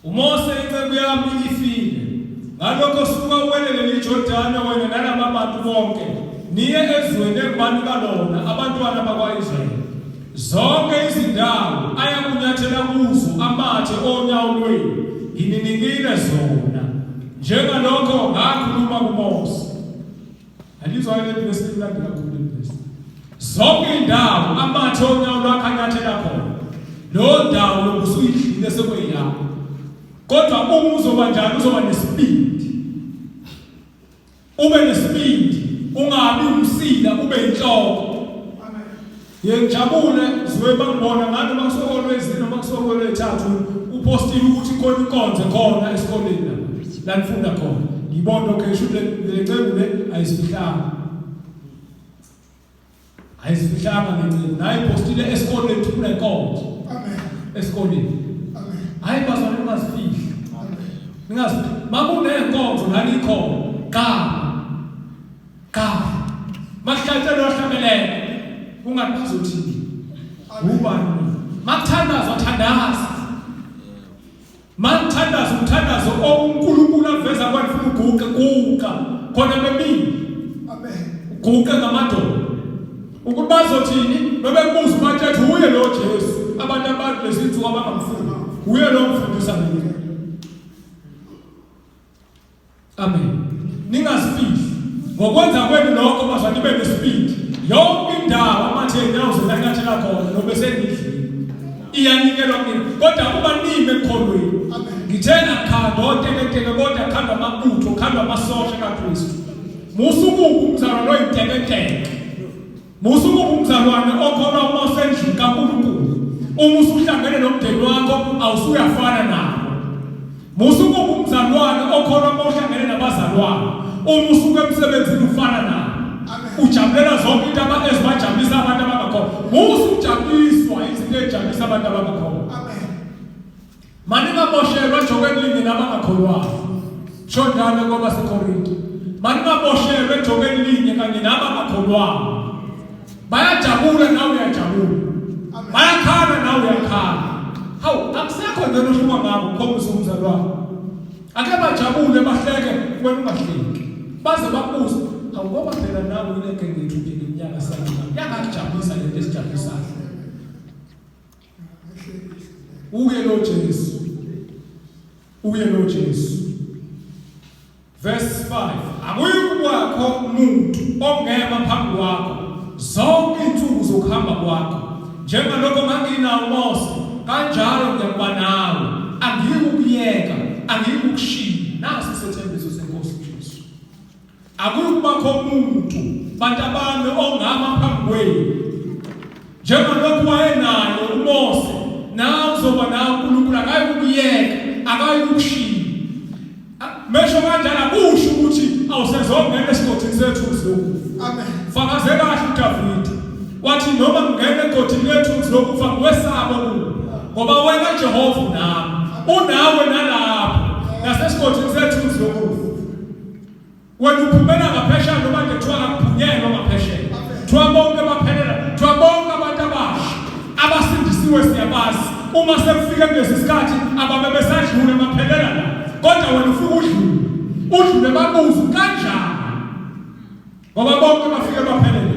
UMose inceku yami ifile. Ngalokho suka uwelele liJordani wena nalaba bantu bonke niye ezweni engibanika lona abantwana bakwa-Israyeli. Zonke izindawo ayakunyathela kuzo amathe onyawo lwenu ngininikile zona, njengalokho ngakhuluma kuMose. Alizwa le vesi limnandi kakhulu le vesi. Zonke indawo amathe onyawo lwakhe anyathela khona. Leyo ndawo lokusuyidlile sekuyiyakho. Kodwa uma uzoba njalo uzoba nesibindi. Ube nesibindi, ungabi umsila, ube inhloko. Amen. Ngiyajabule ziwe bangibona ngani noma kusokolwezini noma kusokolwethathu upostile ukuthi khona inkonzo khona esikoleni la la nifunda khona. Ngibona okay shuthi le nceku le ayisifihlanga. Ayisifihlanga le nceku. Nayi postile esikoleni ukuthi kunenkonzo. Amen. Esikoleni. Amen. Hayi bazalwane ningazifihli. Amen. Ningazifihli. Makunenkonzo la nikhona. Qala. Cha. Makuhlatshelwa hlabelele. Ungathi bazothini. Ubani? Makuthandazwa thandaza. Makuthandaza umthandazo oNkulunkulu aveza kwani funa uguqe guqa khona bemile. Amen. Uguqe ngamadolo. Ukuthi bazothini bebekubuza ubatshethe uye lo Jesu abantu abantu lezi insuku abangamfuni. Uye lo mfundisa mina. Amen. Ningazifihli. Ngokwenza kwenu lokho bazwa nibe nesibindi. Yonke indawo amathe enyawo zenanyathela khona nobe sendidlini iyanikelwa kunina. Kodwa uma nime ekukholweni. Ngithe akhanda oteketeke kodwa khanda amabutho, khanda amasosha kaKristu. Musa ukuba umzalwane oyintekenteke. Musa ukuba umzalwane okholwa uma usendlini kaNkulunkulu. Uma usuhlangene nomndeni wakho awusuyafana nabo. Musa ukuba umzalwane okholwa uma uhlangene nabazalwane. Uma usuka emsebenzini ufana nabo. Ujabulela zonke into ezibajabulisa abantu abangakholwa. Musa ukujabuliswa izinto ezijabulisa abantu abangakholwa. Amen. Maningaboshelwa ejokeni linye nabangakholwayo. Sho njalo kwabaseKorinte. Maningaboshelwa ejokeni linye kanye nabangakholwayo. Bayajabula nawe uyajabula. Bayakhala nawe uyakhala. Hawu, akusekho nje ohluka ngakho ukhombisa umzalwane. Ake bajabule bahleke wena ungahleki. Baze bakubuze, hawu ngoba phela nawe ile genge yethu nje ngeminyaka siyakhala. Yangakujabulisa lento esijabulisayo. Uye lo Jesu. Uye lo Jesu. Verse 5 Akuyikubakho umuntu ongema phambi kwakho zonke insuku zokuhamba kwakho njengalokho nganginawo Mose kanjalo ngiyakuba nawe angiyikukuyeka angiyikukushiya naso isethembiso senkosi uJesu Akuyukubakho muntu bantabami ongama phambi kwenu. Njengalokhu wayenayo uMose, nawe uzoba nawe uNkulunkulu akayi kukuyeka, akayi kukushiya. Mesho kanjalo akusho ukuthi awusezongena esigodini sethunzi lokufa. Amen. Fakaze kahle uDavide. Wathi noma ngingena egodini lethunzi lokufa ngiwesaba kuwe. Ngoba wena Jehova unami. Unawe nalapho nasesigodini sethunzi lokufa. Wena uphumela ngaphesheya noma nje kuthiwa akuphunyelwa ngaphesheya. Kuthiwa bonke baphelela, kuthiwa bonke abantu abasha abasindisiwe siyabazi. Uma sekufike kulesi sikhathi ababe besadlula baphelela la. Kodwa wena ufike udlule. Udlule babuze kanjani? Ngoba bonke bafike baphelela.